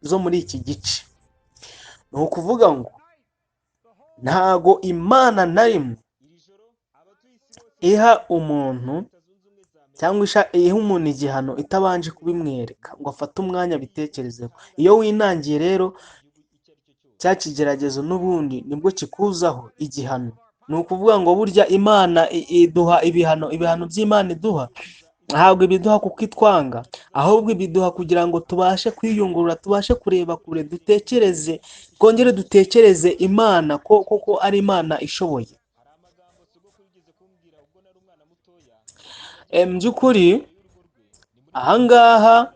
zo muri iki gice. Ni ukuvuga ngo ntago Imana na rimwe iha umuntu cyangwa iha umuntu igihano itabanje kubimwereka ngo afate umwanya abitekerezeho. Iyo winangiye rero cya kigeragezo n'ubundi nibwo kikuzaho igihano. Ni ukuvuga ngo burya Imana iduha ibihano, ibihano by'Imana iduha ntabwo ibiduha kuko itwanga, ahubwo ibiduha kugira ngo tubashe kwiyungurura, tubashe kureba kure, dutekereze, twongere dutekereze Imana ko koko ari Imana ishoboye. Mu by'ukuri ahangaha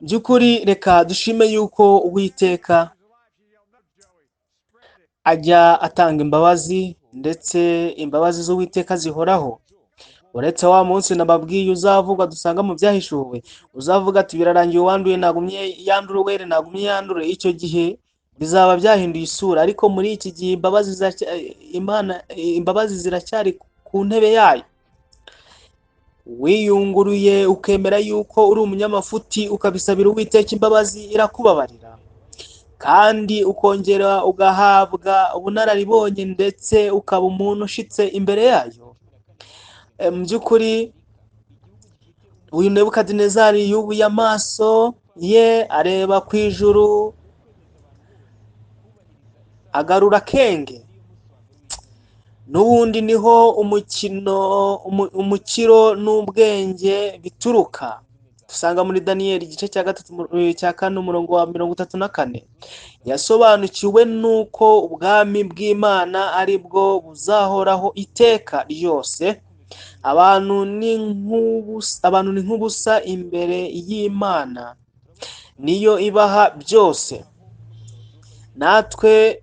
by'ukuri reka dushime yuko Uwiteka ajya atanga imbabazi, ndetse imbabazi z'Uwiteka zihoraho. Uretse wa munsi nababwiye uzavugwa dusanga mu byahishuwe, uzavuga ati birarangiye, uwanduye nagumye yandure, uwere nagumye yandure, icyo gihe bizaba byahinduye isura. Ariko muri iki gihe Imana, imbabazi ziracyari ku ntebe yayo. Wiyunguruye ukemera yuko uri umunyamafuti, ukabisabira Uwiteka imbabazi, irakubabarira, kandi ukongera ugahabwa ubunararibonye, ndetse ukaba umuntu ushitse imbere yayo. Mu by'ukuri uyu Nebukadinezari yubuye amaso ye areba ku ijuru, agarura akenge. N'ubundi niho umukiro n'ubwenge bituruka. Dusanga muri Daniyeli igice cya gatatu cya kane umurongo wa 34. Yasobanukiwe n'uko ubwami bw'Imana ari bwo buzahoraho iteka ryose. Abantu ni nk'ubusa imbere y'Imana, niyo ibaha byose. Natwe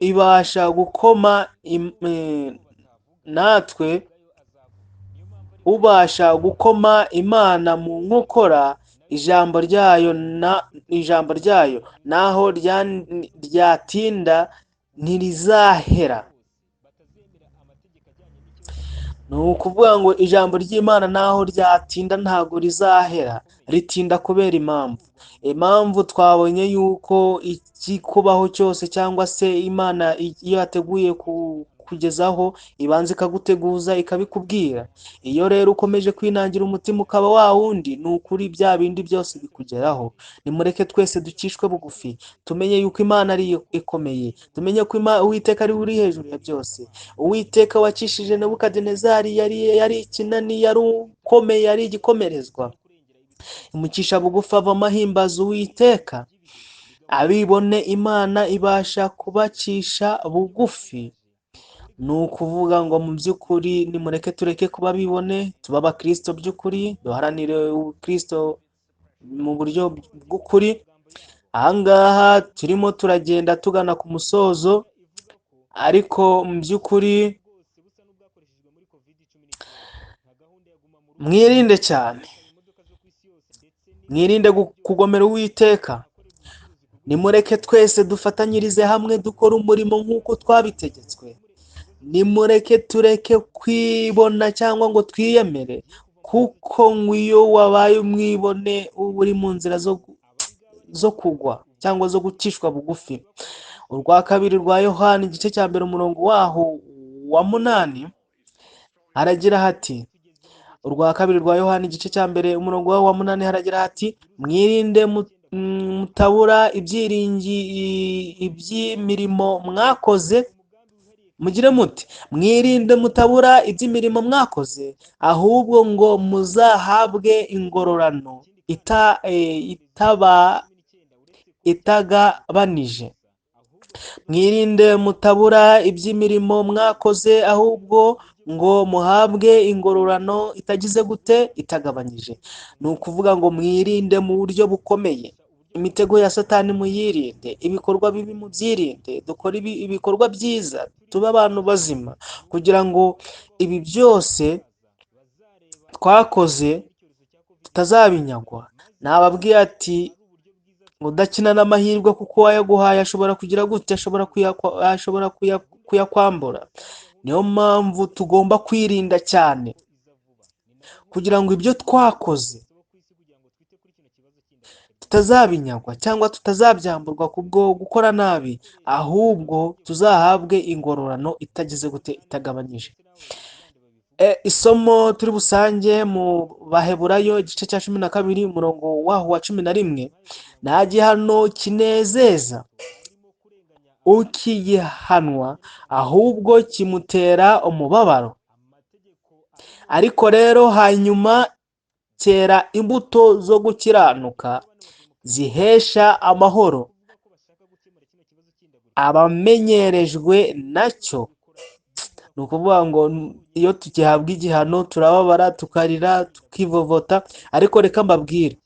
ibasha gukoma natwe ubasha gukoma Imana mu nkokora ijambo ryayo na ijambo ryayo naho ryatinda ntirizahera. Ni ukuvuga ngo ijambo ry'Imana naho ryatinda ntago rizahera, ritinda kubera impamvu. Impamvu twabonye yuko ikikubaho cyose cyangwa se Imana iyo yateguye kugezaho ibanza ikaguteguza ikabikubwira. Iyo rero ukomeje kwinangira umutima ukaba wa wundi, ni ukuri bya bindi byose bikugeraho. Nimureke twese dukishwe bugufi, tumenye yuko Imana ari ikomeye, tumenye ko Uwiteka ari uri hejuru ya byose. Uwiteka wakishije Nebukadinezari yari ikinani, yari ukomeye, yari igikomerezwa, imucisha bugufi avamo ahimbaza Uwiteka. Abibone Imana ibasha kubacisha bugufi. Ni ukuvuga ngo mu by'ukuri nimureke tureke kuba bibone, tuba abakristo by'ukuri, duharanire ubukristo mu buryo bw'ukuri. Ahangaha turimo turagenda tugana ku musozo, ariko mu by'ukuri mwirinde cyane, mwirinde kugomera Uwiteka. Nimureke twese dufatanyirize hamwe dukora umurimo nk'uko twabitegetswe. Nimureke tureke kwibona cyangwa ngo twiyemere, kuko iyo wabaye umwibone uba uri mu nzira zo kugwa cyangwa zo gucishwa bugufi. Urwa kabiri rwa Yohani igice cya mbere umurongo waho wa 8 haragira hati, urwa kabiri rwa Yohani igice cya mbere umurongo waho wa 8 haragira hati, mwirinde mutabura iby'imirimo mwakoze. Mugire muti mwirinde mutabura iby'imirimo mwakoze, ahubwo ngo muzahabwe ingororano itagabanije. Mwirinde mutabura iby'imirimo mwakoze, ahubwo ngo muhabwe ingororano itagize gute, itagabanyije. Ni ukuvuga ngo mwirinde mu buryo bukomeye. Imitego ya Satani muyirinde, ibikorwa bibi mubyirinde, dukore ibikorwa byiza, tube abantu bazima, kugira ngo ibi byose twakoze tutazabinyagwa. Nababwiye ati udakina n'amahirwe kuko wayaguhaye ashobora kugira gute, ashobora kuyakwambura. Niyo mpamvu tugomba kwirinda cyane kugira ngo ibyo twakoze tutazabinyagwa cyangwa tutazabyamburwa kubwo gukora nabi, ahubwo tuzahabwe ingororano itagize gute, itagabanyije. Isomo turi busange mu Baheburayo igice cya 12 umurongo waho wa 11: nta gihano kinezeza ukigihanwa, ahubwo kimutera umubabaro, ariko rero hanyuma cyera imbuto zo gukiranuka zihesha amahoro abamenyerejwe nacyo. Ni ukuvuga ngo iyo tugihabwa igihano turababara, tukarira, tukivovota, ariko reka mbabwire,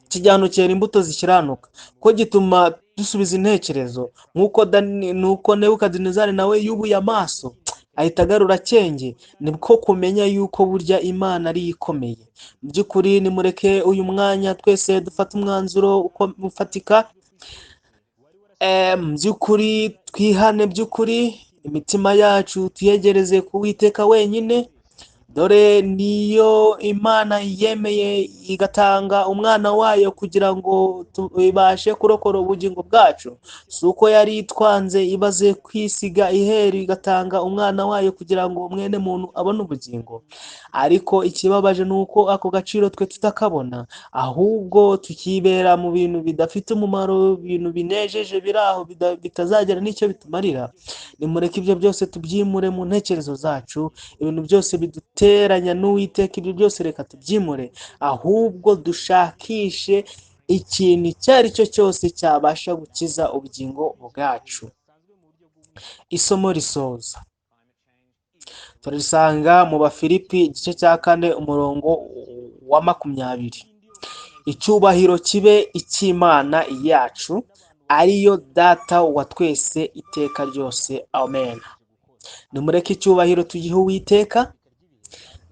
iki gihano cyera imbuto zikiranuka, ko gituma dusubiza intekerezo, nk'uko nuko Nebukadinezari nawe yubuye amaso ahita agarura akenge, nibwo kumenya yuko burya Imana ari ikomeye. Mu by'ukuri nimureke uyu mwanya twese dufate umwanzuro ufatika, mu by'ukuri twihane, by'ukuri imitima yacu tuyegereze ku Uwiteka wenyine. Dore niyo Imana yemeye igatanga umwana wayo kugira ngo ibashe kurokora ubugingo bwacu. Si uko yari itwanze ibaze kwisiga iheru igatanga umwana wayo kugira ngo mwene muntu abone ubugingo. Ariko ikibabaje ni uko ako gaciro twe tutakabona, ahubwo tukibera mu bintu bidafite umumaro, ibintu binejeje biri aho bitazagira n'icyo bitumarira. Nimureke ibyo byose tubyimure mu ntekerezo zacu, ibintu byose biduteranya n'Uwiteka, ibyo byose reka tubyimure, ahubwo dushakishe ikintu icyo ari cyo cyose cyabasha gukiza ubugingo bwacu. Isomo risoza turarisanga mu Bafilipi igice cya 4 umurongo wa 20: icyubahiro kibe icy'Imana yacu, ariyo Data wa twese iteka ryose, amen. Nimureke icyubahiro tugihe Uwiteka,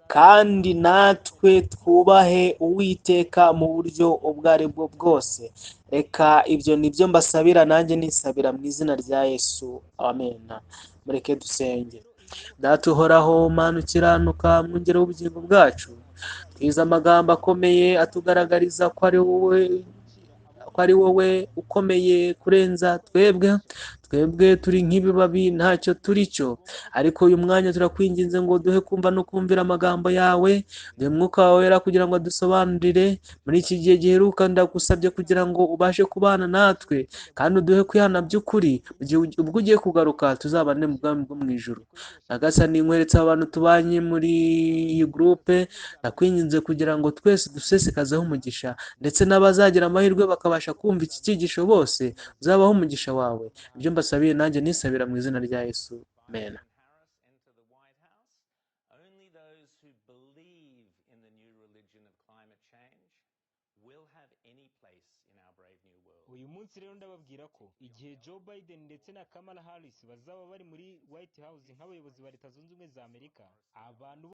kandi natwe twubahe Uwiteka mu buryo ubwo ari bwo bwose. Reka ibyo nibyo mbasabira, nanjye nisabira mu izina rya Yesu, amen. Mureke dusenge. Data uhoraho, Mana ukiranuka, mwungere w'ubugingo bwacu, twize amagambo akomeye atugaragariza ko ari wowe ukomeye kurenza twebwe. Twebwe turi nk'ibibabi ntacyo turi cyo, ariko uyu mwanya turakwinginze ngo duhe kumva no kumvira amagambo yawe, duhe Mwuka wawe wera kugira ngo adusobanurire. Muri iki gihe giheruka ndagusabye kugira ngo ubashe kubana natwe, kandi uduhe kwihana by'ukuri, ubwo ugiye kugaruka tuzabane mu bwami bwo mu ijuru. Nyagasani, nkweretse abantu tubanye muri iyi gurupe, ndakwinginze kugira ngo twese dusesekazeho umugisha, ndetse n'abazagira amahirwe bakabasha kumva iki cyigisho bose uzabaho umugisha wawe. Ibyo mbasabiye nanjye nisabira mu izina rya Yesu, amen. Uyu munsi rero ndababwira ko igihe Joe Biden ndetse na Kamala Harris bazaba bari muri White House nk'abayobozi ba Leta Zunze Ubumwe za Amerika, abantu